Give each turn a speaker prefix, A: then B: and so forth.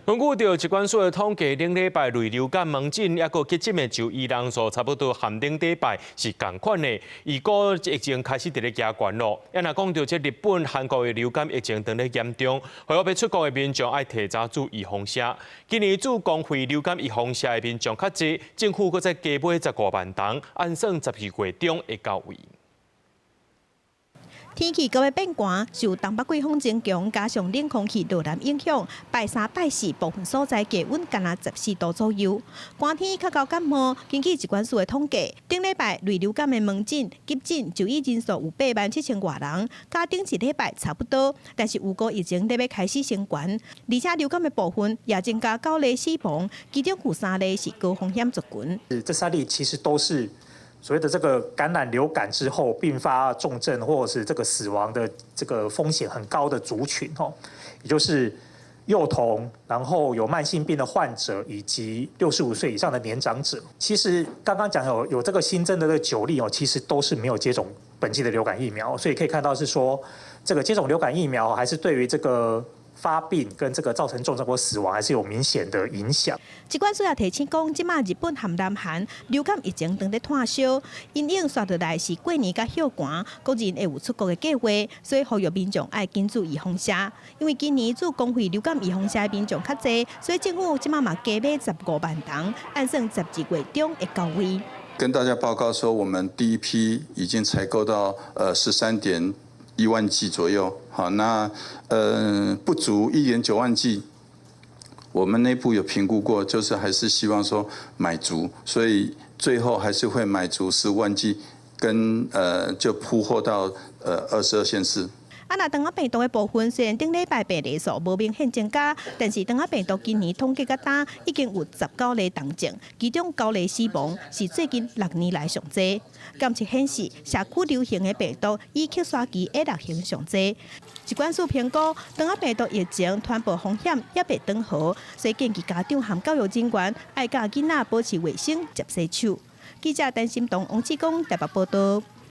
A: 根據著疾管署的統計，頂禮拜類流感門診抑閣急診的就醫人數，差不多和頂禮拜是仝款的。預估疫情開始佇咧加懸囉。啊若講著這日本、韓國的流感疫情當咧嚴重，呼籲欲出國的民眾愛提早注預防射。今年注公費流感預防射的民眾較濟，政府閣再加買15萬筒，按算12月中會到位。
B: 天氣閣欲變寒，受東北季風增強，加上冷空氣落南影響，拜三、拜四部分所在低溫干焦14度左右。寒天較𠢕感冒。根據疾管署的統計，頂禮拜類流感的門診、急診就醫人數有8萬7千外人，佮頂一禮拜差不多。但是預估疫情咧欲開始升懸，而且流感的部分也增加九例死亡，其中有三例是高風險族群。
C: 這三例其實都是所謂的這個感染流感之後併發重症或者是這個死亡的這個風險很高的族群，吼，也就是幼童，然後有慢性病的患者以及65歲以上的年長者。其實剛剛講有這個新增的這個九例哦，其實都是沒有接種本劑的流感疫苗，所以可以看到是說，這個接種流感疫苗還是對於這個發病跟這個造成重症或死亡還是有明顯的影響。
B: 疾管署也提醒講，這馬日本和南韓流感疫情當咧炭燒，因應紲落來是過年佮歇寒，國人會有出國的計畫，所以呼籲民眾愛緊注預防射。因為今年注公費流感預防射的民眾較濟，所以政府這馬嘛加買15萬筒，按算12月中會到位。
D: 跟大家報告說，我們第一批已經採購到13.1萬劑左右，好，那不足1.9萬劑，我們內部有評估過，就是還是希望說買足，所以最後還是會買足15萬劑，跟就鋪貨到22縣市。
B: 啊，若腸仔病毒的部分，雖然頂禮拜病例數無明顯增加，但是腸仔病毒今年統計到今已經有19例重症，其中九例死亡，是最近6年來上濟。檢測顯示，社區流行的病毒以克沙奇 A 六型上濟。疾管署評估，腸仔病毒疫情傳播風險猶未轉好，所以建議家長和教育人員愛佮囡仔保持衛生，捷洗手。記者陳心彤、王志剛台北報道。